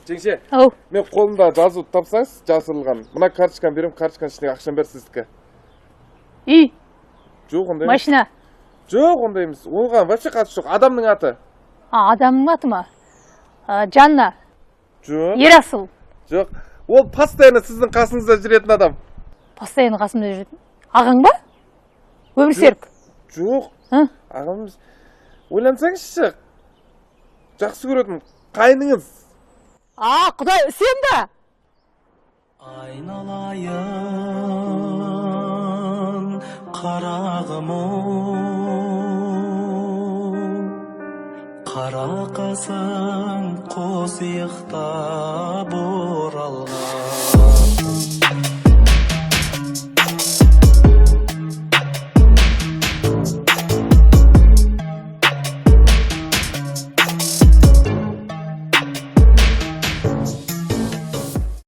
Жеңше, Ау. мен қолымда жазуды тапсаңыз, жасырылған. Мына карточканы беремін, карточканың ішіндегі ақшаның бәрі сіздікі. Үй? Жоқ, ондай емес. Машина? Жоқ, ондай емес. Оған вообще қатысы жоқ. Адамның аты. А, адамның аты ма? А, Жанна? Жоқ. Ерасыл? Жоқ. Ол постоянно сіздің қасыңызда жүретін адам. Постоянно қасымда жүретін. Ағаң ба? Өмірсерік? Жоқ. А? Ағам емес. Ойлансаңызшы. Жақсы көретін қайныңыз. А, құдай, сен ба? Айналайын қарағым оу, қара қасың қос иықтап оралған.